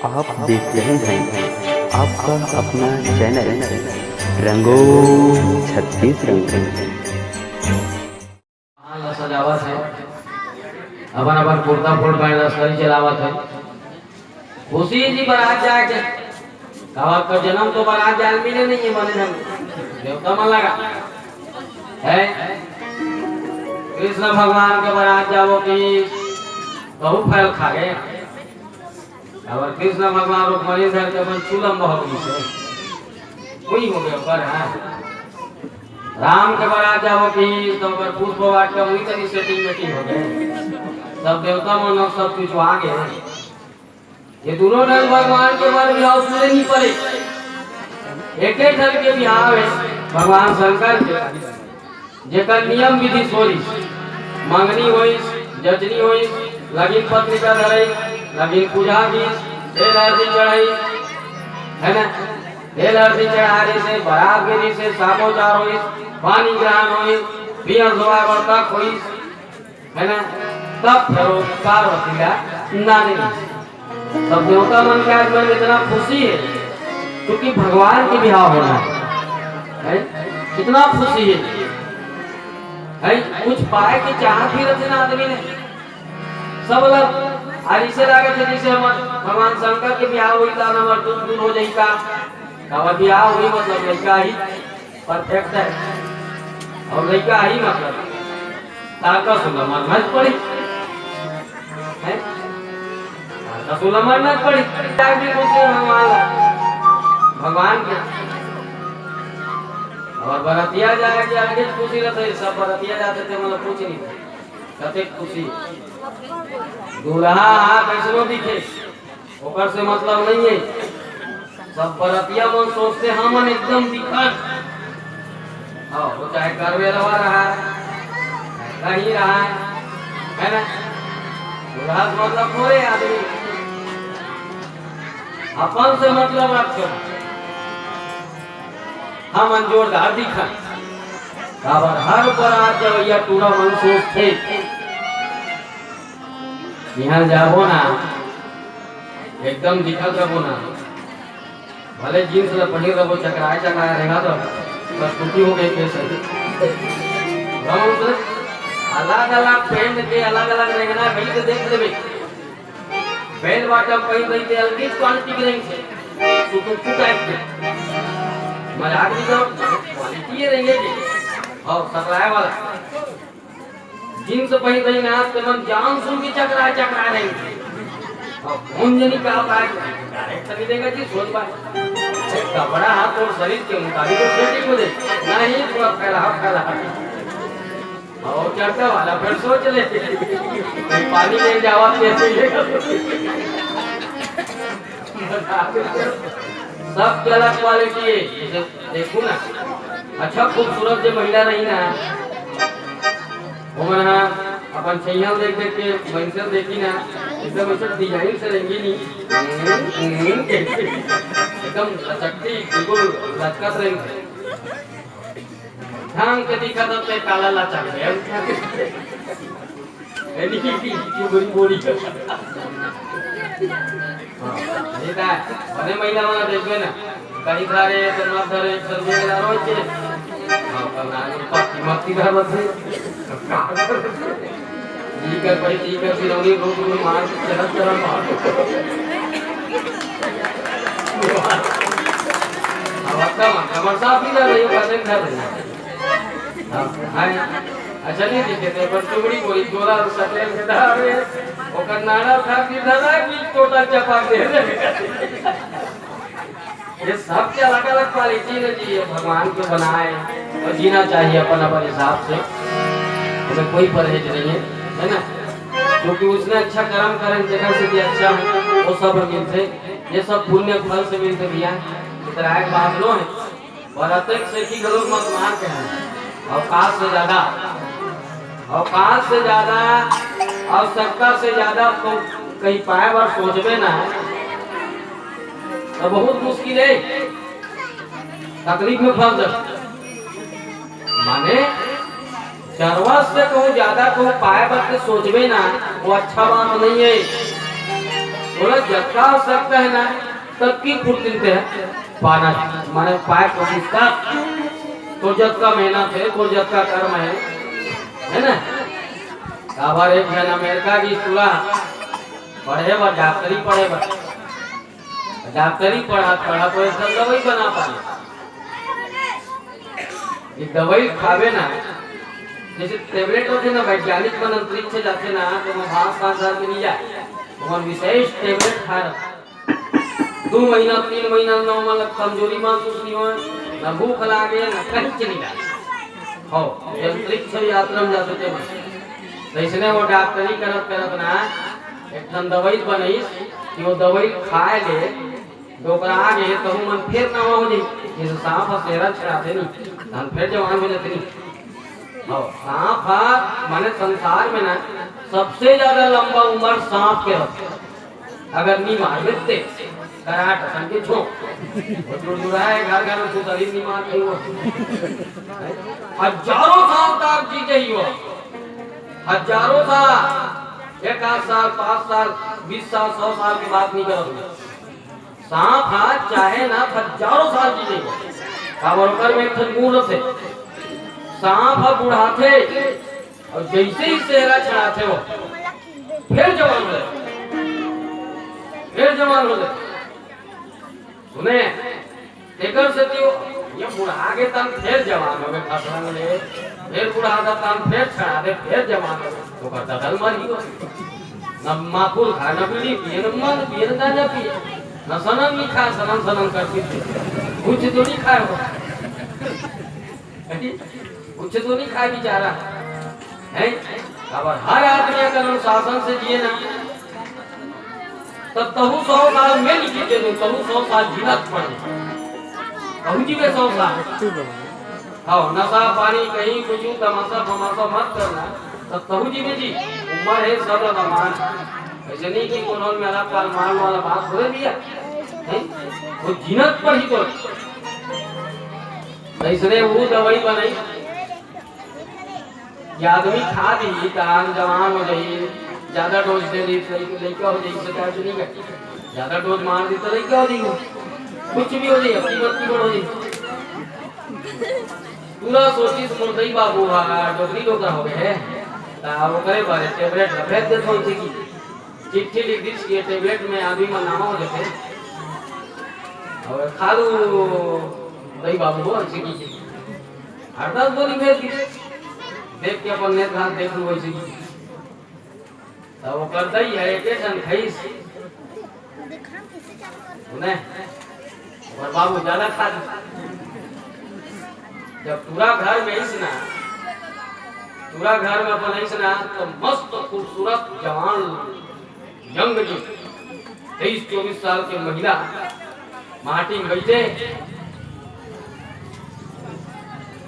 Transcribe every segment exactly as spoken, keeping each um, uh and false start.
आप देख रहे हैं आपका अपना चैनल रंगों छत्तीस रंग। हाँ, ला सजावत है, अपन अपन कुर्ता फुल पैंट ला सही चलावत है। खुशी जी बारात जाके, काबर का जन्म तो बारात जाए मिले नहीं है, बने हम देवता मन लगा है। कृष्ण भगवान के बारात जाबो कि कहू फल खा गए। काबर कृष्ण भगवान रुक्मणी धर के अपन चूलम बहक से कोई हो गया पर है। राम के बारात जाबो कि तो ओकर पुष्प वाट का वही तनी सेटिंग वेटिंग हो गए। सब देवता मन सब कुछ आ गए। ये दोनों ढंग भगवान के बर बिहाव सुने नहीं पड़े। एक एक ढंग के बिहाव है भगवान शंकर के, जेकर नियम विधि सोरिस, मंगनी होइस, जचनी होइस, लगिन पत्रिका धरई, लगिन पूजा गीस, तेल हरदी चढ़ई, है ना? तेल हरदी चढ़ा रही से, बरात गिरी से, सामोचार होइस, पानी ग्रहण होइस, पियर धोआ बरतक होइस, है ना? तब फिर वो पार्वती का नानी। सब देवता मन के आज मन इतना खुशी है, क्योंकि भगवान के बिहाव होना है, है? कितना खुशी है, है? कुछ पाए के चाहत भी रहते ना आदमी ने, सब अलग। आज इसे लागत है जैसे हमर भगवान शंकर के बिहाव होई, ता हमर दुख दूर हो जाई का? काबर बिहाव होई, मतलब लइका ही परफेक्ट है, और लइका ही मतलब ताका सुला मरना पड़ी है, ताका सुला मरना पड़ी। ताकि खुशी भगवान ला, भगवान के। और बरतिया जाए कि अलगे खुशी रहते, सब बरतिया जाते थे, मतलब कुछ नहीं, कते खुशी। दूल्हा हाँ कैसनो दिखे, ओकर से मतलब नहीं है। सब बरतिया मन सोचते हमन एकदम दिखन। हाँ, वो चाहे करवेलवा रहा है, कहीं रहा है, है ना? दूल्हा से मतलब थोड़े आदमी, अपन से मतलब रखते। हमन जोरदार दिखन। काबर हर बरात जवैया टूरा मन सोचथे, इहाँ जाबो ना, एकदम दिखत रबो ना, भले जींस ल पहिर रबो, चकराए चकराए रेंगा तो प्रस्तुति हो गई कैसे। अलग-अलग पहन के अलग-अलग रेंगना कहीं तो देख लेबे। बेल बॉटम पहिर रही थे, अलग क्वालिटी के रेंगे, सुकुन टाइप के। मजाक नहीं करो, क्वालिटी ये रेंगे के। और सकलाए वाला। जींस पहिर रही ना, ते मन जान सुन के चकरा, चकरा रही। अब कौन जनी का पाए, डायरेक्ट नहीं देगा जी, सोच पाए। कपड़ा हाथ और शरीर के मुताबिक तो सेटिंग हो जाए। नहीं, थोड़ा फैला, फैला। और चढ़ता वाला फिर सोच ले, पानी में जावा कैसे ये। सबके अलग क्वालिटी है। जैसे देखो ना, अच्छा खूबसूरत जो महिला रही ना, वो मन हा अपन छैया देख देख के, मंचर देखी ना, एकदम ऐसे डिजाइन से रहेंगी नहीं, एकदम लचकती, बिल्कुल लचकत रहेंगी। ढंग के दिखत होते काला लचक गया। ए, निकी, निकी, चुगरी बोली। हाँ, ये तो है। बने महिला वाला देखबे ना, कहीं धरे तो मत धरे, एक संजोग ला रोज के। हाँ, पर ना, ये पत्ती मत्ती धर बस। ये कर भाई, ये कर, सिरौनी रोक, रोक, मार, चलत, चलत, मार। अब आपका मन, कमर साफ नहीं कर रही हो, पसंद कर रही हो। हाँ, हाँ। अच्छा नहीं दिखे थे, पर चुमड़ी बोली, जोरा और सटेल के दावे, ओकर नाड़ा था कि दादा की टोटा चपा दे दे। ये सब के अलग-अलग क्वालिटी है जी, ये भगवान के बनाए और जीना चाहिए अपन, अपन हिसाब से, हमें कोई परहेज नहीं है, है ना? क्योंकि उसने अच्छा कर्म करे, जगह से भी अच्छा है, वो सब मिलते, ये सब पुण्य फल से मिलते भैया, इतराए के बात नो है। बरातक से की घलो मत मार के हैं। औकात से ज्यादा, औकात से ज्यादा, आवश्यकता से ज्यादा तो कहीं पाए बर सोचबे ना, तो बहुत मुश्किल है, तकलीफ में फंस जाबे। माने जरूरत से कहूँ ज्यादा कहूँ पाए बर के सोचबे ना, वो अच्छा बात नहीं है। थोड़ा जतका आवश्यकता है ना, तब की फुर्ती से पाना, माने पाए कोशिश कर। तो जतका मेहनत है, तो जतका कर्म है, है ना? काबर एक झन अमेरिका गे पूरा पढ़े बर, डॉक्टरी पढ़े बर, डॉक्टरी पढ़ा पढ़ा तो एक ठन दवाई बना पाए। ये दवाई खावे ना, जैसे टेबलेट होथे ना, वैज्ञानिक मन अंतरिक्ष जाथे ना, तो वो भात सात साल के नहीं जाए, वो विशेष टेबलेट खाए रहथे। दू महीना, तीन महीना नौ मन कमजोरी महसूस नहीं होय, ना भूख लागे, ना कहीं से नहीं लागे। हो, ये अंतरिक्ष यात्रा में जाथे ते मन। तो इसने वो डॉक्टरी करत करत ना, एक ठन दवाई बनइस कि वो दवाई खाए ले डोकरा आ गे, तहू मन फेर नवा हो जाई। जैसे सांप ह सेहरा छड़ाथे नी, तहन फेर जवान हो जाथे नी। अउ सांप ह, माने संसार में ना, सबसे ज्यादा लंबा उम्र सांप के रहथे। अगर नी मार देते, कराट असन के छो। वो जुड़जुड़ा है, घर घर में सुतरी नी मार कहीं वो। हजारों साल तक जी जाई वो। हजारों साल, एक आध साल, पाँच साल, बीस साल, सौ साल के बात नहीं करत। सांप ह चाहे ना हजारों साल जी जाई, काबर ओकर में एक ठन गुण रथे। सांप ह बुढ़ाथे अउ जैसे ही सेहरा छड़ाथे वो, फेर जवान हो जाथे, फेर जवान हो जाथे। सुने, तेकर सेती वो, ये बुढ़ा गे तहन फेर जवान होगे, खसरन ले, फेर बुढ़ा गे तहन फेर छड़ा दे, फेर जवान होगे, तो ओकर ददल मर ही हो। न मापुर खाए, न बीड़ी पिए, न मद पिए, न गांजा पिए, न सनम नहीं खाए, सनम सनम करती थी। कुछ तो नहीं खाए हो। कुछ तो नहीं खाए बेचारा, हैं? अब हर आदमी अगर अनुशासन से जिए ना, तब तहु सौ साल में नहीं जीते, तो तहु सौ साल जीना पड़े, तहु जीवे सौ साल। हाँ, नशा पानी कहीं कुछ तमाशा फमाशा मत करना, तब तहु जीवे जी। उम्र है सब लगा मान, ऐसे नहीं कि कोनो में अलग का मान वाला बात बोले दिया, हैं? वो जीना पड़ी तो। अइसने वो दवाई बनाई कि आदमी खा दी, त आन जवान हो जाई, ज्यादा डोज दे दी, त लइका हो जाई, शिकायत नहीं करती। ज्यादा डोज मार दी, त लइका हो जाई, कुछ भी हो जाई, अपनी मत की हो जाई। पूरा सोचिस मुरदई बाबू हा, डोकरी डोकरा हो गए, त ओकरे बारे टेबलेट ल फेंक देत हो, जैसे कि चिट्ठी लिख दिस कि ये टेबलेट में आदमी मन नामा हो जाथे। अउ खा लू दई बाबू हो, ऐसे की हरदस गोली भेज दिस। देख के अपन नेत हाथ देख लू, ऐसे की। तब ओकर दई है, एक ठन खइस। सुने, ओकर बाबू ज्यादा खा ली। जब पूरा घर में आइस ना, पूरा घर में अपन आइस ना, तो मस्त खूबसूरत जवान यंग जी, तेईस चौबीस साल के महिला माटी में बैठे,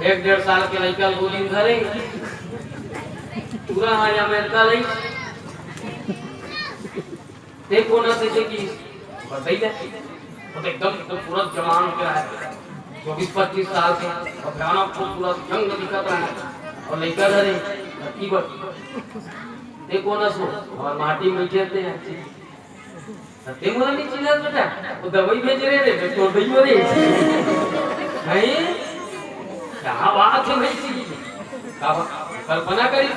एक डेढ़ साल के लइका गोदी में धरे, पूरा हाँ अमेरिका लई, ते कोन से जे की बताई दे, वो तो एकदम खूबसूरत जवान के है, चौबीस पच्चीस साल के, और भयानक खूबसूरत यंग दिखत रहा है, और लइका धरे, और की बत, ते कोन सो, और माटी में बैठे थे, ते मोला नहीं चिन्हत बेटा, वो दवाई बेच रहे थे, तो दवाई हो रही। नहीं, क्या बात है भाई जी? क्या बात? कल्पना करी।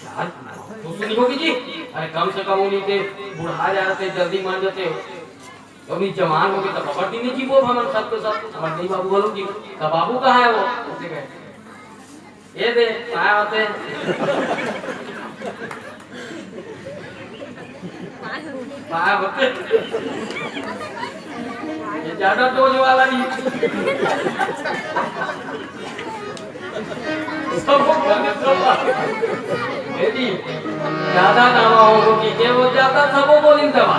यार, तो सुनी होगी जी। अरे, कम से कम उन्हीं के बुढ़ा जाते, जल्दी मर जाते हो। तो अभी जवान हो गए, तो खबर भी नहीं जी, वो हम सबके साथ, हमारे नहीं बाबू वालों की, तो बाबू कहाँ है वो? ऐसे कहे। ये दे, पाया होते। पाया होते। ये ज्यादा डोज वाला नहीं। सबो बोले तो। ये जी, ज्यादा नावा हो कि के वो ज्यादा सबो बोलिन तब।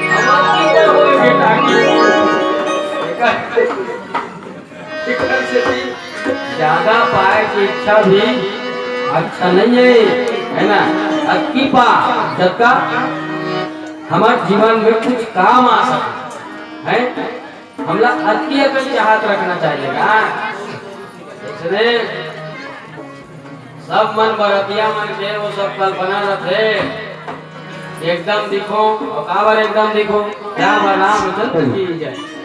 हमार की क्या बोले बेटा की? एकर सेती ज्यादा पाए के इच्छा भी अच्छा नहीं है, है ना? अतकी पा, जतका हमार जीवन में कुछ काम आ सके, है? हमला अतकी अकन चाहत रखना चाहिए ना। इसने सब मन बरतिया मन के वो सब कल्पना रथे। एकदम दिखो। अउ काबर एकदम दिखो? क्या रामचंद्र की जय।